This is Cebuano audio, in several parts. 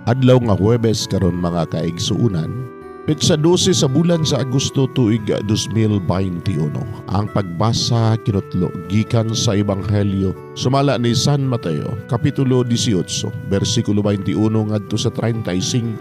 Adlaw nga Huwebes karon, mga kaigsuunan, petsa 12 sa bulan sa Agosto, tuig 2021. Ang pagbasa kinutlo gikan sa Ebanghelyo sumala ni San Mateo, kapitulo 18, bersikulo 21 ngadto sa 35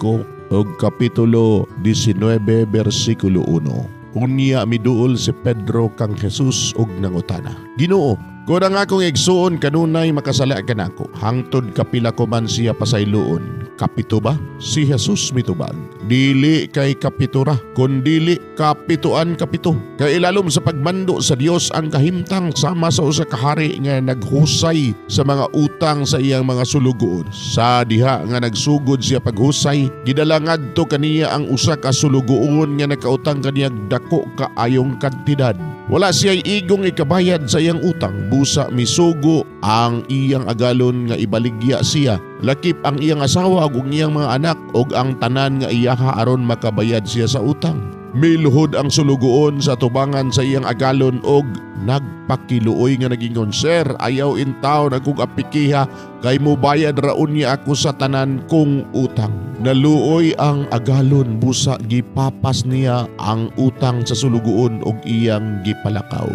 ug kapitulo 19, bersikulo 1. Unya miduol si Pedro kang Jesus ug nangutana, "Ginoo, kung ang akong igsuon kanunay makasala kanako, hangtod kapila ko man siya pasayloon? Kapito ba?" Si Jesus mitubag, "Dili kay kapito ra, kundili kapituan kapito. Kay ilalom sa pagmando sa Dios ang kahimtang sama sa usa ka hari nga naghusay sa mga utang sa iyang mga sulugoon. Sa diha nga nagsugod siya paghusay, gidala ngadto kaniya ang usa ka sulugoon nga nakautang kaniyang dako kaayong kantidad. Wala siya'y igong ikabayad sa iyang utang, busa misugo ang iyang agalon nga ibaligya siya, lakip ang iyang asawa ug iyang mga anak ug ang tanan nga iyaha aron makabayad siya sa utang. Miluhod ang sulugoon sa tubangan sa iyang agalon og nagpakiluoy nga nagingon, 'Sir, ayaw intawon akong apikiha kay mubayad ra unya ako sa tanan kong utang.' Naluoy ang agalon, busa gipapas niya ang utang sa sulugoon og iyang gipalakaw.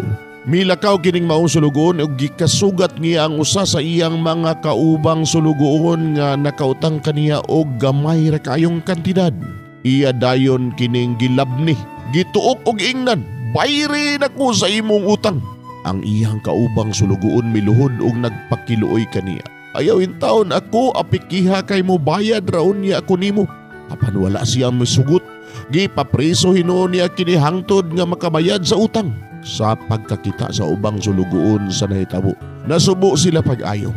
Milakaw kining maong sulugoon og gikasugat niya ang usa sa iyang mga kaubang sulugoon nga nakautang kaniya og gamay ra kaayong kantidad. Iya dayon kining gilabni, gituok og ingnan, 'Bayri nako sa imong utang.' Ang iyang kaubang sulugoon miluhod og nagpakiluoy kaniya, 'Ayaw intawon ako apikiha kay mobayad ra unya ako nimo.' Apan wala siya misugot. Gipapriso hinuon niya kini hangtod nga makabayad sa utang. Sa pagkakita sa ubang sulugoon sa nahitabo, nasubo sila pag-ayo.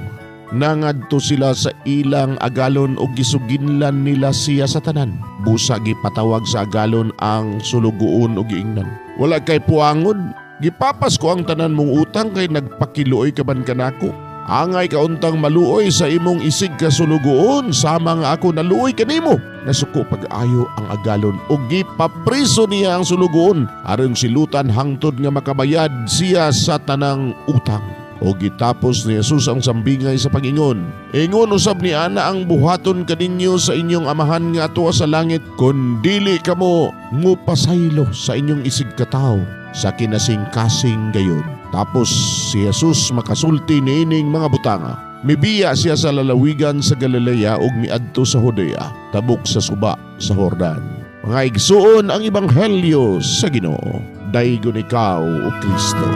Nangadto sila sa ilang agalon og gisuginlan nila siya sa tanan. Busa gipatawag sa agalon ang sulugoon og giingnan, 'Wala kay puangon, gipapas ko ang tanan mong utang kay nagpakiluoy ka man kanako. Angay ka untang maluoy sa imong isig ka sulugoon sama nga ako naluoy kanimo.' Nasuko pag-ayo ang agalon og gipapriso niya ang sulugoon aron silutan hangtod nga makabayad siya sa tanang utang." O gitapos ni Jesus ang sambingay sa pag-ingon, "Ingon usab ni ana ang buhaton kaninyo sa inyong amahan nga atuwa sa langit kun dili kamo mupasaylo sa inyong isig katawo sa kinasing-kasing gayon." Tapos si Jesus makasulti niining mga butanga, mibiya siya sa lalawigan sa Galilea ug miadto sa Judea, tabok sa suba sa Jordan. Mga igsuon, ang ebanghelyo sa Ginoo. Daygon ikaw, o Kristo.